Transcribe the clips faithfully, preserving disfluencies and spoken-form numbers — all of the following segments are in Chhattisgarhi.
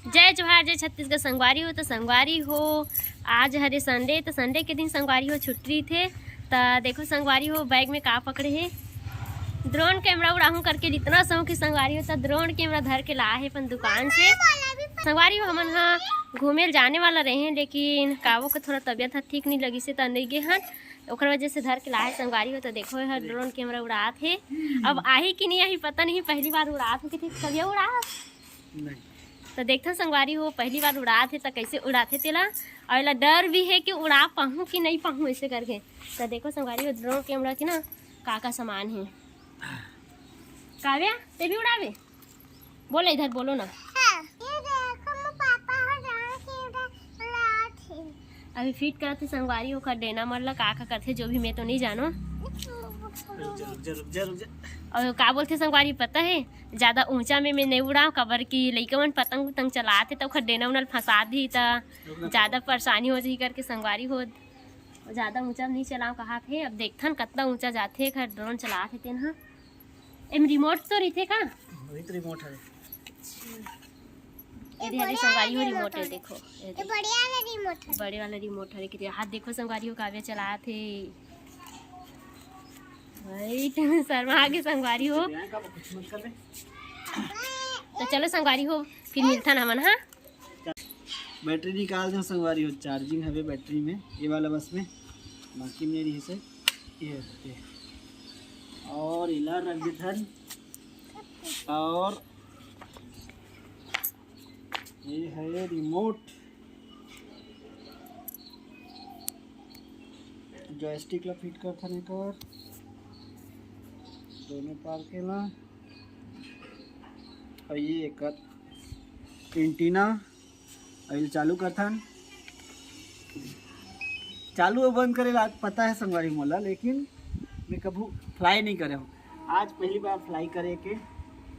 जय जोहार, जय छत्तीसगढ़ संगवारी हो। तो संगवारी हो, आज हरे संडे, तो संडे के दिन संगवारी हो छुट्टी थे। तो देखो संगवारी हो, बैग में का पकड़े हे, ड्रोन कैमरा उड़ाहूँ करके जितना शौक हे संगवारी हो, तो ड्रोन कैमरा धर के लाए हे अपन दुकान से। संगवारी हो, हमन हा घूमे ल जाने वाला रहे, लेकिन कावो के थोड़ा तबियत ह ठीक नहीं लगिस हे, तो नहीं गे हन, ओकर वजह से धर के लाए संगवारी हो। तो देखो, ये ड्रोन कैमरा उड़ात हे। अब आही कि नहीं आही पता नहीं, पहली बार उड़ात हो। किथे कभी उड़ा नहीं। तो देखथन संगवारी हो, पहली बार उड़ात हे, तो कैसे उड़ात हे तेला, और एला डर भी हे कि उड़ा पाहूँ कि नहीं पाहूँ ऐसे करके। तो देखो संगवारी हो, ड्रोन कैमरा के ना का का सामान हे। काव्या, ते भी उड़ावे? बोलो, इधर बोलो ना। हाँ, ये देखो, मोर पापा ह ड्रोन कैमरा उड़ात हे। अभी फिट करत हे संगवारी हो, ओकर डेना मन ला का का करथे, जो भी मैं तो नहीं जानो। रुक जा, रुक जा, रुक जा, रुक जा। और का बोलथे संगवारी पता हे, ज्यादा ऊंचा में मैं नहीं उड़ाव, काबर कि लइका मन पतंग उतंग चलात हे, त ओखर डेना उना ल फंसा दी, त ज्यादा परेशानी हो जाही करके संगवारी हो, ज्यादा ऊंचा में नहीं चलाव कहात हे। अब देखथन कतना ऊंचा जाथे, एखर ड्रोन चलात हे तेन ह। एम रिमोट तो रहिथे का? वही तो रिमोट है। ये दे, ये संगवारी हो, रिमोट है, देखो, ये ये दे। बड़े वाला रिमोट है। बड़े वाला रिमोट है, किते हाथ देखो संगवारी हो, काव्या चलात हे। भाई, तुम शर्मा आगे संगवारी हो। तो चलो संगवारी हो, फिर मिलथन हमन, हाँ? बैटरी निकाल दो संगवारी हो, चार्जिंग हवे बैटरी में, ये वाला बस में, बाकी में रहिसे ये होते। और इला रख देथन, और ये है रिमोट, जॉयस्टिक ला फिट करथन एकर दोनों पार के ला, और ये एकर एंटीना। अभी चालू करथन। चालू और बंद करे ला पता है संगवारी मोला, लेकिन मैं कभू फ्लाई नहीं करे हूँ। आज पहली बार फ्लाई करे के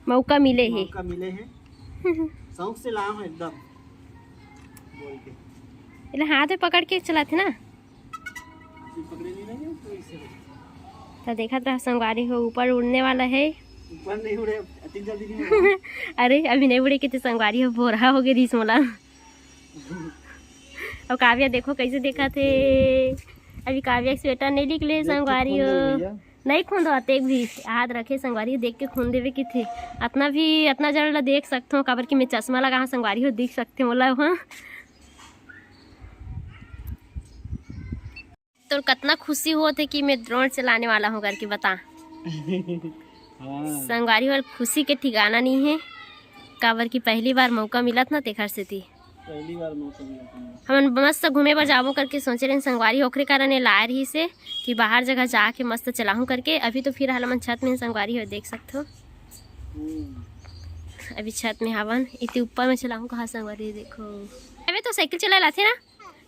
मौका मिले हे। मौका मिले हे। शौक से लाए हूँ एकदम बोल के। एला हाथ में पकड़ के चलाथे ना। तो देखत रहा संगवारी हो, ऊपर उड़ने वाला है। ऊपर नहीं उड़े, अति जल्दी नहीं उड़े। अरे, अभी नहीं उड़े किते संगवारी हो, भोरहा हो गे रिस मोला। और काव्या देखो कैसे देखत हे। अभी काव्या के स्वेटर नहीं निकले संगवारी हो। नहीं खुंदो अतेक भी हाथ रखे संगवारी, देख के खुंद देवे किथे। अतना भी, अतना जड़ ला देख सकथो, काबर कि मैं चश्मा लगा हूँ संगवारी हो, दिख सकथे मोला वहाँ। तोर कतना खुशी होत हे कि मैं ड्रोन चलाने वाला हूँ करके बता। हाँ। संगवारी हो, खुशी के ठिकाना नहीं है, काबर कि पहली बार मौका मिलत ना, तेखर सेती। पहली बार मौका मिलत ना। हमन मस्त घूमे बर जाबो करके सोचे रहेन संगवारी, ओकरे कारण ये लाए रहिसे कि बाहर जगह जाके मस्त चलाहूँ करके। अभी तो फिलहाल हमन छत में संगवारी हो, देख सकथो। हम्म। अभी छत में हवन, इति ऊपर में चलाहूँ कहा संगवारी, देखो। अबे तो साइकिल चला लाथे ना,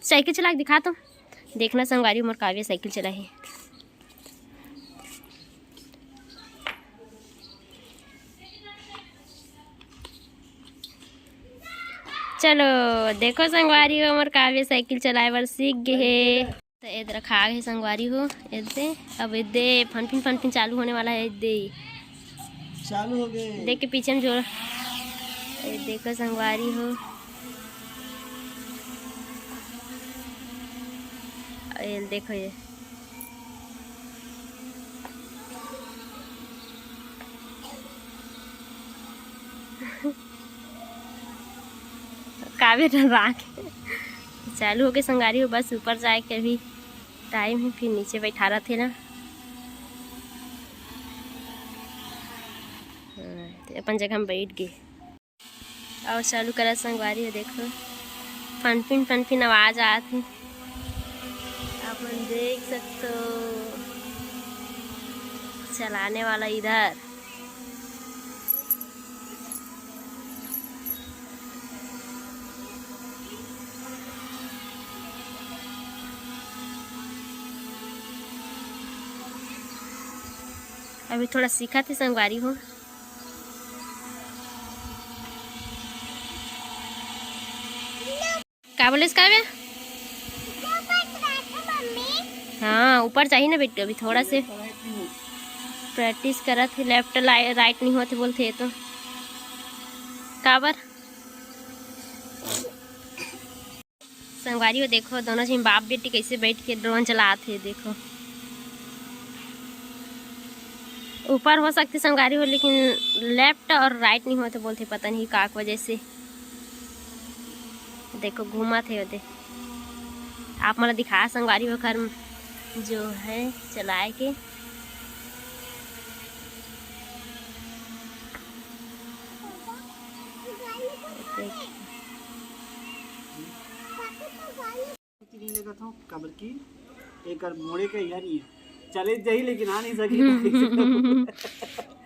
साइकिल चला के दिखा तो। देखना संगवारी, मोर काव्य साइकिल चला हे। चलो देखो संगवारी हो, मोर काव्य साइकिल चलाए बर सीख गे हे। तो एद रखा गे हे संगवारी हो, एदे अब एदे फनफिन फनफिन चालू होने वाला है। एदे चालू हो गए। देख के पीछे में जोर। ए, देखो संगवारी हो। ए, देखो ये। काव्य डरा के चालू हो गए संगवारी हो, बस ऊपर जाए के अभी टाइम है, फिर नीचे बैठा रहते ना। हाँ, ते अपन जगह में बैठ गए। और चालू करा संगवारी हो, देखो फनफिन फनफिन आवाज आत है, आप मन देख सकते हो। चलाने वाला इधर। अभी थोड़ा सीखा थे संगवारी हो। का बोले इसका बे? हाँ, ऊपर चाहिए ना बेटी, अभी थोड़ा से प्रैक्टिस करत है, लेफ्ट राइट नहीं होते बोलते तो। काबर? संगवारी हो, देखो, दोनों झन बाप बेटी कैसे बैठ के ड्रोन चलात हे। देखो, ऊपर हो सकथे संगवारी हो, लेकिन लेफ्ट और राइट नहीं होत हे बोलथे, पता नहीं का वजह से। देखो, घूमत हे ओदे। आप मन ला दिखा संगवारी हो, घर जो है चलाए के। देख। नहीं लेगत हूँ, काबर कि एकर मोड़े के इहा नहीं है। चले जाही, लेकिन आ नहीं सकी।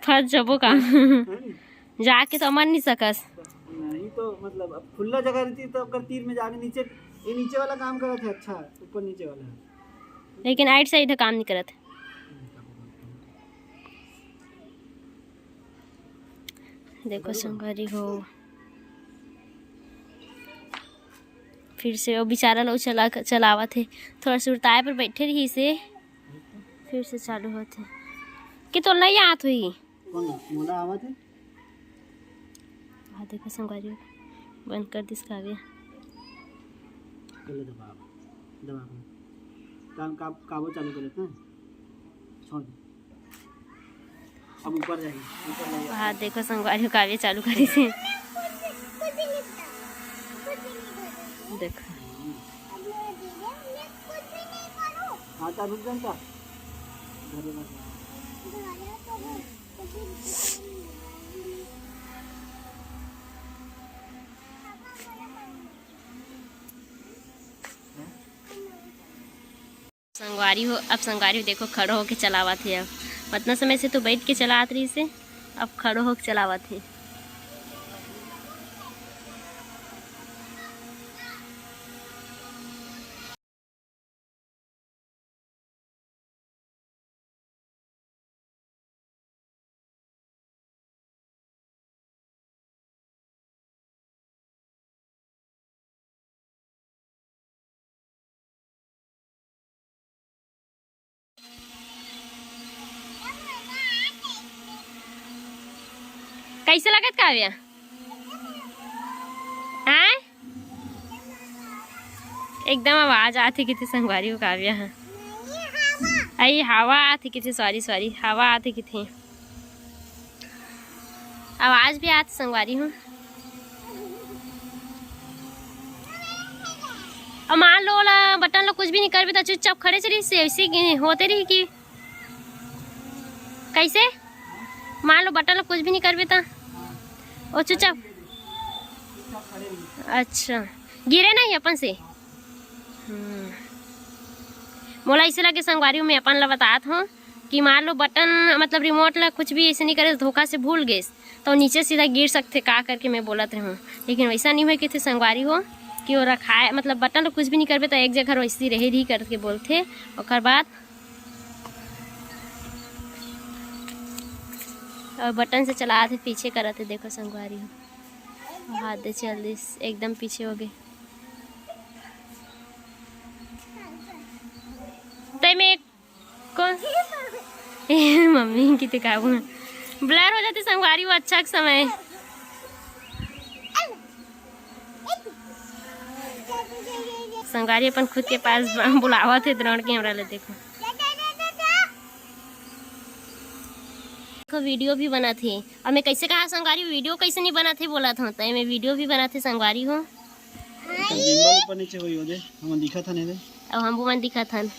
फंस जबो का। है नी? जाके तो मर नहीं सकस। नहीं तो मतलब, अब खुला जगह रहती तो ओकर तीर में जाके नीचे, ये नीचे वाला काम करत है, अच्छा, ऊपर नीचे वाला है। लेकिन आइट साइड काम नहीं करत। देखो संगवारी हो, फिर से वो बेचारा लोग चला, चलावत हे। थोड़ा सुरताए पर बैठे रही से, फिर से चालू होत हे। कि तो नहीं आत हुई। कौन? मोला आवत हे। हाँ, देखो संगवारी, बंद कर दिस काव्या। कर ले दबा, दबा। काम का, काबो चालू कर लेते हैं। छोड़ दे। अब ऊपर जाएगी, ऊपर जाएगी। हाँ, देखो संगवारी, काव्या चालू करी से। देखो। हाँ, तो रुक जा, तो। घरे बस। संगवारी हो, अब संगवारी हो देखो, खड़ो होके चलावत हे। अब अतना समय से तो बैठ के चलात रहिस हे, अब खड़ो होके चलावत हे। कैसे लगत काव्या? हाँ, एकदम आवाज आथे किथे संगवारी हो काव्या। हाँ, अई हवा आथे किथे, सॉरी सॉरी, हवा आथे किथे। आवाज भी आत संगवारी हो। अब मान लो ओला बटन ला कुछ भी नहीं करबे त चुपचाप खड़े रही से, ऐसे कि होते रही कि कैसे? मान लो बटन ला कुछ भी नहीं करबे त ओ चुपचाप। अच्छा, गिरे नहीं अपन से। हम्म। मोला ऐसे लगे संगवारी हो, मैं अपन ला बतात हूँ कि मान लो बटन मतलब रिमोट ला कुछ भी ऐसे नहीं करे, धोखा से भूल गेस तो नीचे सीधा गिर सकथे का करके मैं बोलत रहूँ। लेकिन वैसा नहीं होय किथे संगवारी हो कि वो रखाए मतलब बटन ला कुछ भी नहीं करबे तो एक जगह वैसे रहे रही करके बोलथे। ओकर बाद और बटन से चलात हे, पीछे करत हे। देखो संगवारी हो, हाथ दे चल दिस, एकदम पीछे हो गए। तय में एक कौन ए, मम्मी किते का बोल, ब्लर हो जाते संगवारी हो अच्छा के समय। संगवारी अपन खुद के पास ब-, बुलावत हे ड्रोन कैमरा ले। देखो, देखो वीडियो भी बनत हे। और मैं कैसे कहा संगवारी वीडियो कैसे नहीं बनत हे बोलत हूँ, तो मैं वीडियो भी बनत हे संगवारी हो। एकर गिम्बल ऊपर नीचे होई ओदे, हमन दिखत हन एदे। अब हम मन दिखत हन।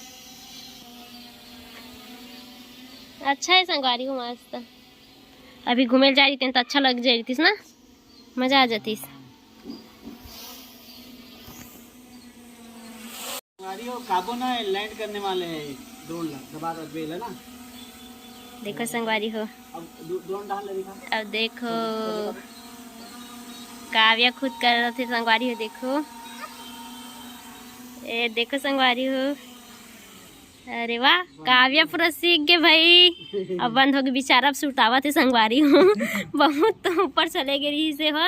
अच्छा है संगवारी हो मस्त। अभी घूमे जा रही तो अच्छा लग जा रही ना, मजा आ जातीस। संगवारी हो, काबो ना लैंड करने वाले हैं ड्रोन ला, दबा कर बेल है ना। देखो संगवारी हो, अब ड्रो-, ड्रोन डाल ले दिखा। अब देखो, काव्या खुद कर रहे थे संगवारी हो, देखो, ए देखो संगवारी हो, अरे वाह, काव्या पूरा सीख गए भाई। अब बंद हो गए बेचारा, अब सुरतावत हे संगवारी हो। बहुत तो ऊपर चले गए रही से हो,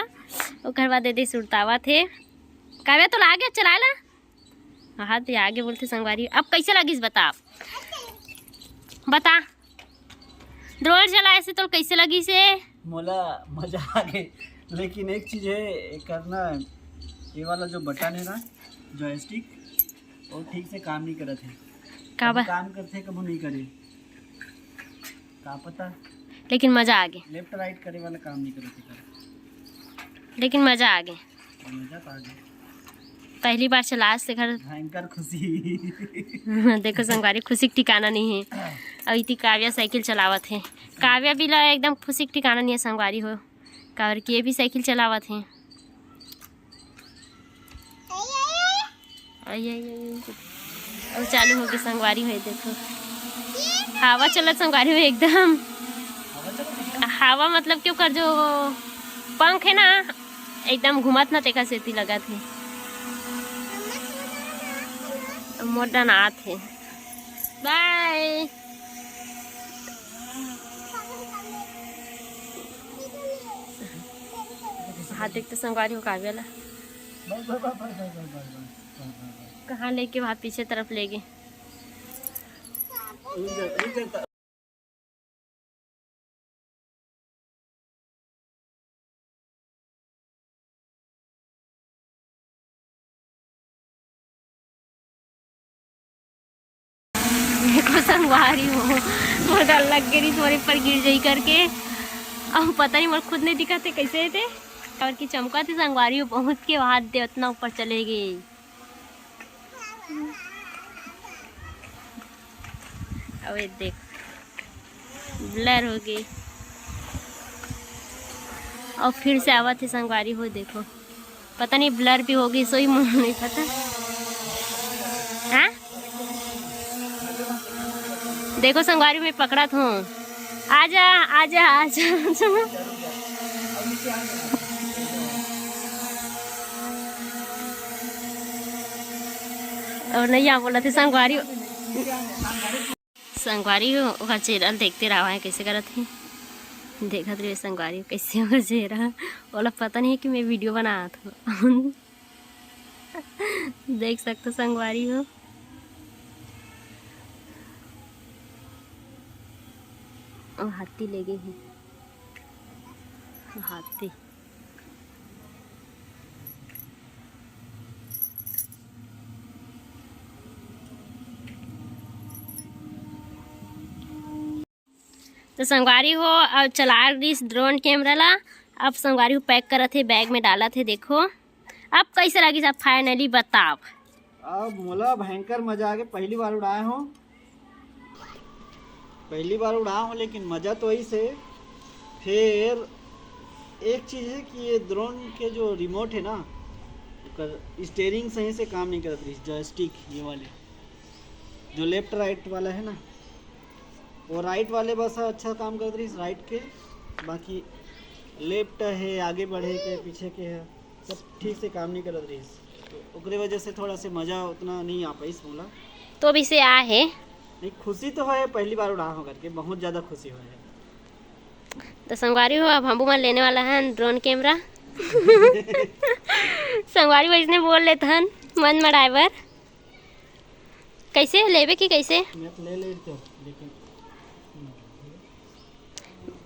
ओकर बाद एदे सुरतावत हे। काव्या तो लागे चला ला। हाँ, तो आगे बोलते संगवारी, अब कैसे लगिस बता, बता, ड्रोन चलाए से तो कैसे लगिस हे? मोला मजा आ गए, लेकिन एक चीज है, एकर ना ये वाला जो बटन है ना, जॉयस्टिक, वो ठीक से काम नहीं करत है। का बा? कभी काम करते, कभी नहीं करे, का पता। लेकिन मजा आ गए। लेफ्ट राइट करे वाला काम नहीं करत है। लेकिन मजा आ गए। मजा तो आ गया। पहली बार चलास तेकर। भयंकर खुशी। देखो संगवारी, खुशी के ठिकाना नहीं है। अउ इति काव्या साइकिल चलावत है। काव्या भी ला एकदम खुशी के ठिकाना नहीं है संगवारी हो, काबर कि ये भी साइकिल चलावत है। आई, आई, आई, आई। अब चालू हो गई संगवारी हो, देखो हवा चलत संगवारी हो एकदम। हवा मतलब क्यों कर जो पंख है ना, एकदम घुमत ना तेखर सेती लगत है। मोर डन आत है। बाय। हाथ देखते संगवारी हो काव्या ला। कहाँ लेके वहाँ पीछे तरफ ले गए। देखो संगवारी हो, मोर डर लग गई तुम्हारे ऊपर गिर जाई करके। अब पता नहीं मोर खुद नहीं दिखा थे कैसे थे, और कि चमका थे संगवारी हो बहुत के हाथ दे उतना ऊपर चले गए। अबे देख, ब्लर हो गई। और फिर से आवत है संगवारी हो, देखो पता नहीं ब्लर भी हो गई, सोई मुँह नहीं पता। हाँ, देखो संगवारी मैं पकड़ा था। आजा, आजा, आजा, आजा। और नहीं आ बोला थे संगवारी। संगवारी हो, ओकर चेहरा ल देखते रहा है कैसे करत है। देखत रहे संगवारी हो कैसे ओकर चेहरा। ओला पता नहीं है कि मैं वीडियो बनात हूँ। देख सकते संगवारी हो। ओ हाथी ले गए हैं। ओ हाथी। तो संगवारी हो, अब चला रहीस ड्रोन कैमरा ला। अब संगवारी हो पैक करत हे, बैग में डालत हे। देखो अब कैसे लगिस, अब फाइनली बताओ। अब मोला भयंकर मजा आ गया, पहली बार उड़ाए हो, पहली बार उड़ाए हो, लेकिन मजा तो वही से। फिर एक चीज़ है कि ये ड्रोन के जो रिमोट है ना, ओकर स्टीयरिंग सही से काम नहीं करत रही, जॉयस्टिक ये वाले जो लेफ्ट राइट वाला है ना, वो राइट वाले बस अच्छा काम करत रही राइट के, बाकी लेफ्ट है, आगे बढ़े के, पीछे के है, सब ठीक से काम नहीं करत रही। तो ओकरे वजह से थोड़ा से मज़ा उतना नहीं आ पाइस मोला। तो भी से आ है। नहीं, खुशी तो है, पहली बार उड़ा हो करके बहुत ज़्यादा खुशी हो है। तो संगवारी हो, अब हमू मन लेने वाला है ड्रोन कैमरा। संगवारी हो, इसने बोल लेत हन मन मड़ाए बर। कैसे लेबे कि कैसे? मैं तो ले लेते हो, लेकिन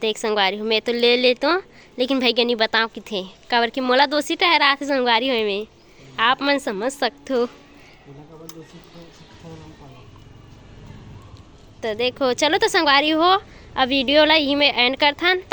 देख संगवारी हो, मैं तो ले लेतो, लेकिन भैया नहीं बताओ किथे, काबर कि मोला दोषी ठहरात हे संगवारी हो, मैं आप मन समझ सकथो। ओला काबर दोषी ठहराऊं पागल? तो देखो, चलो तो संगवारी हो, अब वीडियो ला यही में एंड करथन।